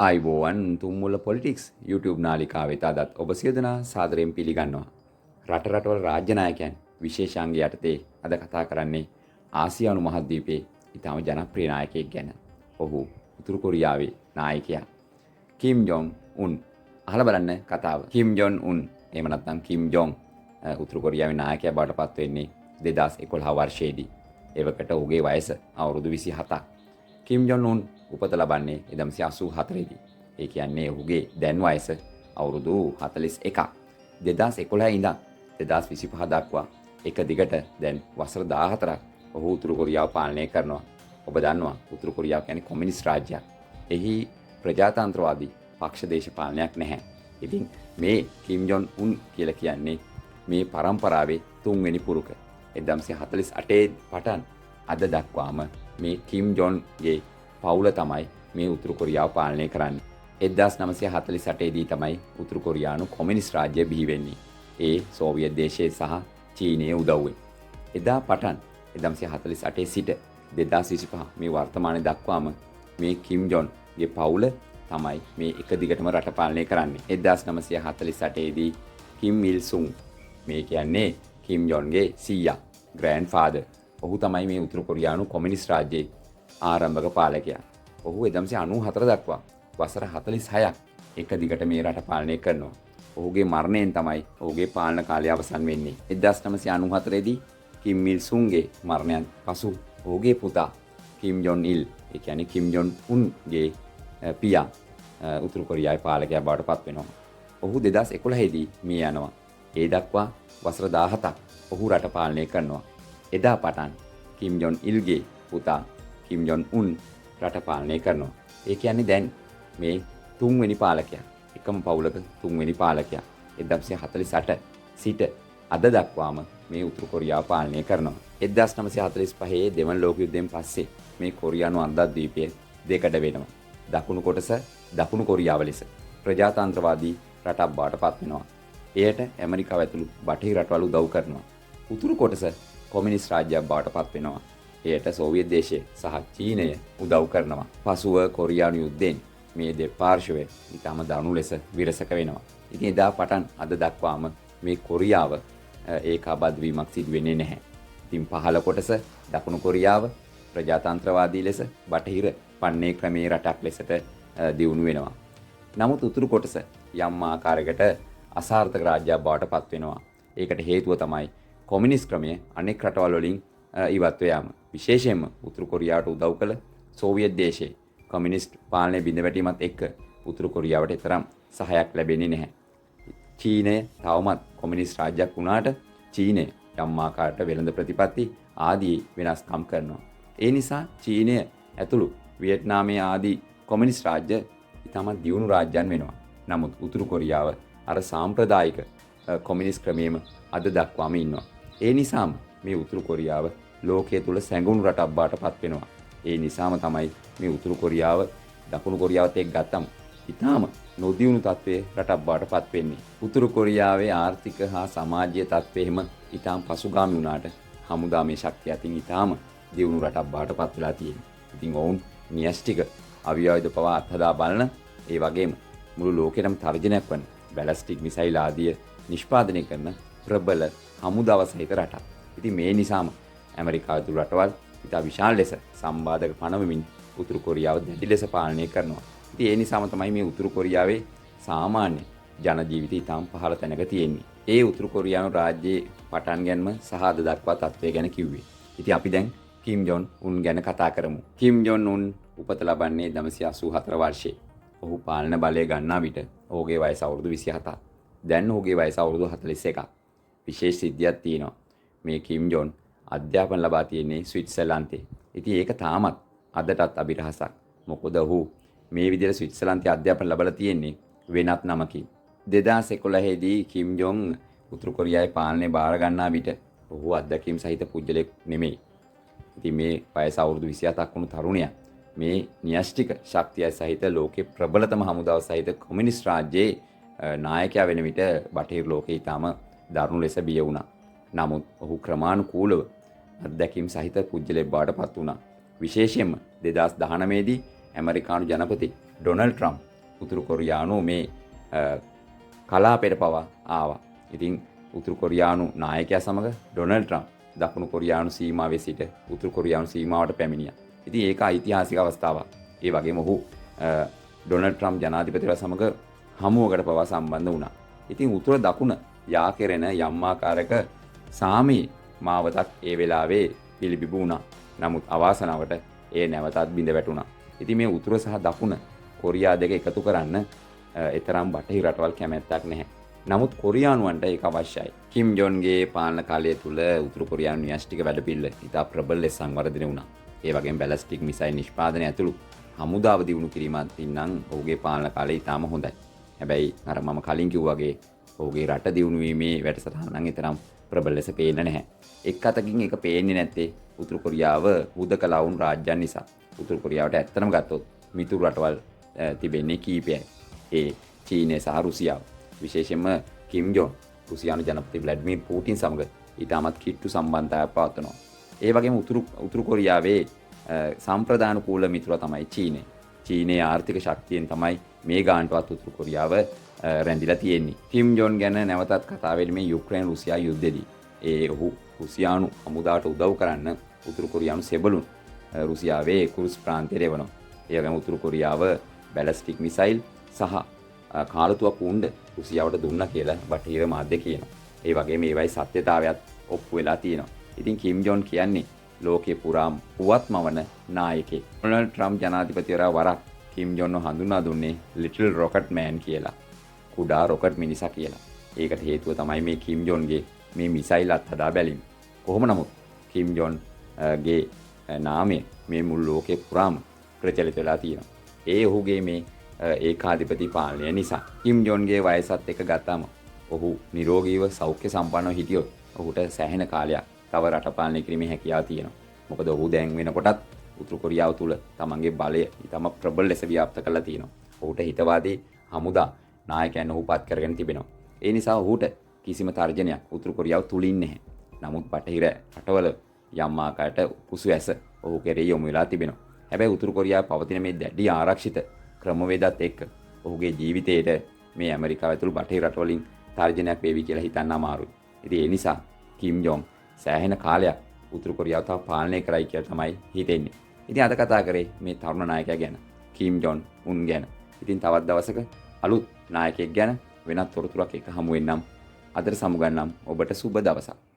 ආයුබෝවන්, තුම්මුල politics YouTube නාලිකාව වෙත අදත් ඔබ සියලු දෙනා සාදරයෙන් පිළිගන්නවා. රට රටවල රාජ්‍ය නායකයන් විශේෂාංග යටතේ අද කතා කරන්නේ ආසියානු මහද්වීපයේ ඉතාම ජනප්‍රිය නායකයෙක් ගැන. ඔහු උතුරු කොරියාවේ නායකයා කිම් ජොන් උන්. අහලා බලන්න කතාව. කිම් ජොන් උන් එහෙම නැත්නම් කිම් ජොන් උතුරු කොරියාවේ නායකයා බවට පත් වෙන්නේ 2011 වර්ෂයේදී. එවකට ඔහුගේ වයස අවුරුදු 27ක්. කිම් ජොන් උන් උපත ලබන්නේ 1984 දී. ඒ කියන්නේ ඔහුගේ දැන් වයස අවුරුදු 41ක්. 2011 ඉඳන් 2025 දක්වා එක දිගට දැන් වසර 14ක් ඔහු උතුරු කොරියාව පාලනය කරනවා. ඔබ දන්නවා, උතුරු කොරියාව කියන්නේ කොමියුනිස්ට් රාජ්‍යයක්. එහි ප්‍රජාතන්ත්‍රවාදී පක්ෂ දේශපාලනයක් නැහැ. ඉතින් මේ කිම් ජොන් උන් කියලා කියන්නේ මේ පරම්පරාවේ තුන්වෙනි පුරුක. 1948 පටන් අද දක්වාම මේ කිම් ජොන්ගේ පවුල තමයි මේ උතුරු කොරියාව පාලනය කරන්නේ. 1948 දී තමයි උතුරු කොරියානු කොමියුනිස්ට් රාජ්‍යය බිහි වෙන්නේ. ඒ සෝවියට් දේශය සහ චීනයේ උදව්වෙන්. එදා පටන් 1948 සිට 2025 මේ වර්තමානයේ දක්වාම මේ කිම් ජොන්ගේ පවුල තමයි මේ එක දිගටම රට පාලනය කරන්නේ. 1948 දී කිම් ඉල් සුන්, මේ කියන්නේ කිම් ජොන්ගේ සීයා, ග්‍රෑන්ඩ් ෆාදර්. ඔහු තමයි මේ උතුරු කොරියානු කොමියුනිස්ට් රාජ්‍යයේ ආරම්භක පාලකයා. ඔහු 1994 දක්වා වසර 46ක් එක දිගට මේ රට පාලනය කරනවා. ඔහුගේ මරණයෙන් තමයි ඔහුගේ පාලන කාලය අවසන් වෙන්නේ. 1994 දී කිම් ඉල් සුන්ගේ මරණයන් පසු ඔහුගේ පුතා කිම් ජොන් ඉල්, ඒ කියන්නේ කිම් ජොන් උන්ගේ පියා උතුරු කොරියාවේ පාලකයා බවට පත් වෙනවා. ඔහු 2011 දී මිය යනවා. ඒ දක්වා වසර 17ක් ඔහු රට පාලනය කරනවා. එදා පටන් කිම් ජොන් ඉල්ගේ පුතා කිම් ජොන් උන් රට පාලනය කරනවා. ඒ කියන්නේ දැන් මේ තුන්වෙනි පාලකයා. එකම පවුලක තුන්වෙනි පාලකයා. 1948 සිට අද දක්වාම මේ උතුරු කොරියාව පාලනය කරනවා. 1945 දෙවන ලෝක යුද්ධයෙන් පස්සේ මේ කොරියානු අර්ධද්වීපය දෙකඩ වෙනවා. දකුණු කොටස දකුණු කොරියාව ලෙස ප්‍රජාතන්ත්‍රවාදී රටක් බවට පත් වෙනවා. එයට ඇමරිකාව ඇතුළු බටහිර රටවල් උදව් කරනවා. උතුරු කොටස කොමියුනිස්ට් රාජ්‍යයක් බවට පත් වෙනවා. එයට සෝවියට් දේශය සහ චීනය උදව් කරනවා. පසුව කොරියානු යුද්ධයෙන් මේ දෙපාර්ශ්වය ඉතාම දරුණු ලෙස විරසක වෙනවා. ඉතින් එදා පටන් අද දක්වාම මේ කොරියාව ඒකාබද්ධ වීමක් සිදු වෙන්නේ නැහැ. ඉතින් පහළ කොටස දකුණු කොරියාව ප්‍රජාතන්ත්‍රවාදී ලෙස බටහිර පන්නේ ක්‍රමයේ රටක් ලෙසට දියුණු වෙනවා. නමුත් උතුරු කොටස යම් ආකාරයකට අසාර්ථක රාජ්‍යයක් බවට පත් වෙනවා. ඒකට හේතුව තමයි කොමියුනිස්ට් ක්‍රමය අනෙක් රටවල් වලින් ඉවත්ව යාම. විශේෂයෙන්ම උතුරු කොරියාවට උදව් කළ සෝවියට් දේශයේ කොමියුනිස්ට් පාලනය බිඳ වැටීමත් එක්ක උතුරු කොරියාවට තරම් සහයක් ලැබෙන්නේ නැහැ. චීනය තවමත් කොමියුනිස්ට් රාජ්‍යයක් වුණාට චීනය යම් ආකාරයට වෙළඳ ප්‍රතිපත්ති ආදී වෙනස්කම් කරනවා. ඒ නිසා චීනය ඇතුළු වියට්නාමය ආදී කොමියුනිස්ට් රාජ්‍ය ඉතාමත් දියුණු රාජ්‍යයන් වෙනවා. නමුත් උතුරු කොරියාව අර සාම්ප්‍රදායික කොමියුනිස්ට් ක්‍රමයේම අද දක්වාම ඉන්නවා. ඒ නිසාම මේ උතුරු කොරියාව ලෝකයේ තුල සැඟවුණු රටක් බවට පත් වෙනවා. ඒ නිසාම තමයි මේ උතුරු කොරියාව දකුණු කොරියාවත් එක්ක ගත්තම ඉතාම නොදියුණු තත්ත්වයේ රටක් බවට පත් වෙන්නේ. උතුරු කොරියාවේ ආර්ථික හා සමාජීය තත්ත්වය එහෙම ඉතාම පසුගාමී වුණාට හමුදාමය ශක්තිය අතින් ඉතාම දියුණු රටක් බවට පත් වෙලා තියෙනවා. ඉතින් ඔවුන් න්‍යෂ්ටික අවි ආයුධ පවා අත්හදා බලන, ඒ වගේම මුළු ලෝකෙටම තර්ජනයක් වන බැලස්ටික් මිසයිල් ආදිය නිෂ්පාදනය කරන ප්‍රබල හමුදාව සහිත රටක්. ඉතින් මේ නිසාම ඇමරිකාව ඇතුළු රටවල් ඉතා විශාල ලෙස සම්බාධක පනවමින් උතුරු කොරියාව දැඩි ලෙස පාලනය කරනවා. ඉතින් ඒ නිසාම තමයි මේ උතුරු කොරියාවේ සාමාන්‍ය ජන ජීවිතය ඉතාම පහළ තැනක තියෙන්නේ. ඒ උතුරු කොරියානු රාජ්‍යයේ පටන් ගැනීම සහ අද දක්වා තත්ත්වය ගැන කිව්වේ. ඉතින් අපි දැන් කිම් ජොන් උන් ගැන කතා කරමු. කිම් ජොන් උන් උපත ලබන්නේ 1984 වර්ෂයේ. ඔහු පාලන බලය ගන්නා විට ඔහුගේ වයස අවුරුදු 27ක්. දැන් ඔහුගේ වයස අවුරුදු 41ක්. විශේෂ සිද්ධියක් තියෙනවා. මේ කිම් ජොන් අධ්‍යාපන ලබා තියෙන්නේ ස්විට්සර්ලන්තේ. ඉතින් ඒක තාමත් අදටත් අභිරහසක්. මොකද ඔහු මේ විදිහට ස්විට්සර්ලන්තයේ අධ්‍යාපන ලබලා තියෙන්නේ වෙනත් නමකින්. 2011 දී කිම් ජොන් උතුරු කොරියාවේ පාලනය බාර ගන්නා විට ඔහු අත්දැකීම් සහිත පුද්ගලෙක් නෙමෙයි. ඉතින් මේ වයස අවුරුදු 27ක් වුණු තරුණයා මේ න්‍යෂ්ටික ශක්තිය සහිත ලෝකේ ප්‍රබලතම හමුදාව සහිත කොමියුනිස්ට් රාජ්‍යයේ නායකයා වෙන විට බටහිර ලෝකේ ඊටාම දරුණු ලෙස බිය වුණා. නමුත් ඔහු ක්‍රමානුකූලව අත්දැකීම් සහිත පුද්ගලෙක් බවට පත් වුණා. විශේෂයෙන්ම 2019 දී ඇමරිකානු ජනපති ඩොනල්ඩ් ට්‍රම්ප් උතුරු කොරියානු මේ කලාපයට පවා ආවා. ඉතින් උතුරු කොරියානු නායකයා සමග ඩොනල්ඩ් ට්‍රම්ප් දකුණු කොරියානු සීමාවේ සිට උතුරු කොරියානු සීමාවට පැමිණියා. ඉතින් ඒක ඓතිහාසික අවස්ථාවක්. ඒ වගේම ඔහු ඩොනල්ඩ් ට්‍රම්ප් ජනාධිපතිවරයා සමග හමුවකට පවා සම්බන්ධ වුණා. ඉතින් උතුර දකුණ යා කෙරෙන යම් ආකාරයක සාමී මාවතක් ඒ වෙලාවේ පිළිබිඹු වුණා. නමුත් අවාසනාවට ඒ නැවතත් බිඳ වැටුණා. ඉතින් මේ උතුර සහ දකුණ කොරියා දෙක එකතු කරන්න එතරම් බටහිර රටවල් කැමැත්තක් නැහැ. නමුත් කොරියානුවන්ට ඒක අවශ්‍යයි. කිම් ජොන්ගේ පාලන කාලය තුල උතුරු කොරියානු න්‍යෂ්ටික වැඩපිළිවෙල ඉතා ප්‍රබල ලෙස සංවර්ධනය වුණා. ඒ වගේම බැලස්ටික් මිසයිල් නිෂ්පාදනය ඇතුළු හමුදාව දියුණු කිරීමත් ඉන්නම් ඔහුගේ පාලන කාලය ඉතාම හොඳයි. හැබැයි අර මම කලින් කිව්වා වගේ ඔහුගේ රට දියුණු වීමේ වැඩසටහන නම් එතරම් ප්‍රබල ලෙස පේන්නේ නැහැ. එක් අතකින් ඒක පේන්නේ නැත්තේ උතුරු කොරියාව හුදකලා වුණු රාජ්‍යයන් නිසා. උතුරු කොරියාවට ඇත්තටම ගත්තොත් මිතුරු රටවල් තිබෙන්නේ කීපයයි. ඒ චීනය සහ රුසියාව. විශේෂයෙන්ම කිම් ජොන් රුසියානු ජනපති ව්ලාඩිමිර් පූටින් සමග ඉතාමත් කිට්ටු සම්බන්ධතාවයක් පවත්වනවා. ඒ වගේම උතුරු කොරියාවේ සම්ප්‍රදානුකූල මිතුරා තමයි චීනය. චීනයේ ආර්ථික ශක්තියෙන් තමයි මේ ගානටවත් උතුරු කොරියාව රැඳිලා තියෙන්නේ. කිම් ජොන් ගැන නැවතත් කතා වෙන්නේ මේ යුක්‍රේන රුසියා යුද්ධෙදී. ඒ ඔහු රුසියානු හමුදාවට උදව් කරන්න උතුරු කොරියානු සෙබළුන් රුසියාවේ කුරුස් ප්‍රාන්තයට එවනවා. ඒ වගේම උතුරු කොරියාව බැලස්ටික් මිසයිල් සහ කාලතුවක්කු උණ්ඩ රුසියාවට දුන්නා කියලා බටහිර මාධ්‍ය කියනවා. ඒ වගේම ඒවයි සත්‍යතාවයත් ඔප්පු වෙලා තියෙනවා. ඉතින් කිම් ජොන් කියන්නේ ලෝකේ පුරාම පුවත්මවන නායකයෙක්. ඩොනල්ඩ් ට්‍රම්ප් ජනාධිපතිවරයා වරක් කිම් ජොන්ව හඳුන්වා දුන්නේ ලිටල් රොකට් මෑන් කියලා. කුඩා රොකට් මිනිසා කියලා. ඒකට හේතුව තමයි මේ කිම් ජොන්ගේ මේ මිසයිල් අත්හදා බැලීම. කොහොම නමුත් කිම් ජොන් ගේ නාමය මේ මුළු ලෝකේ පුරාම ප්‍රචලිත වෙලා තියෙනවා. ඒ ඔහුගේ මේ ඒකාධිපති පාලනය නිසා. කිම් ජොන්ගේ වයසත් එක්ක ගත්තම ඔහු නිරෝගීව සෞඛ්‍ය සම්පන්නව හිටියොත් ඔහුට සෑහෙන කාලයක් තව රට පාලනය කිරීමේ හැකියාව තියෙනවා. මොකද ඔහු දැන් වෙනකොටත් උතුරු කොරියාව තුල තමන්ගේ බලය ඉතාම ප්‍රබල ලෙස ව්‍යාප්ත කරලා තියෙනවා. ඔහුට හිතවාදී හමුදා නායකයන් ඔහු පත් කරගෙන තිබෙනවා. ඒ නිසා ඔහුට කිසිම තර්ජනයක් උතුරු කොරියාව තුලින් නැහැ. නමුත් බටහිර රටවල යම් ආකාරයට කුසු ඇස ඔහු කෙරෙහි යොමු වෙලා තිබෙනවා. හැබැයි උතුරු කොරියාව පවතින මේ දැඩි ආරක්ෂිත ක්‍රමවේදත් එක්ක ඔහුගේ ජීවිතේට මේ ඇමරිකාව ඇතුළු බටහිර රටවලින් තර්ජනයක් වේවි කියලා හිතන්න අමාරුයි. ඉතින් ඒ නිසා කිම් ජොන් සෑහෙන කාලයක් උතුරු කොරියාව තව පාලනය කරයි කියලා තමයි හිතෙන්නේ. ඉතින් අද කතා කරේ මේ තරුණ නායකයා ගැන, කිම් ජොන් උන් ගැන. ඉතින් තවත් දවසක අලුත් නායකයෙක් ගැන වෙනත් තොරතුරක් එක්ක හමු වෙන්නම්. අදට සමුගන්නම්. ඔබට සුබ දවසක්.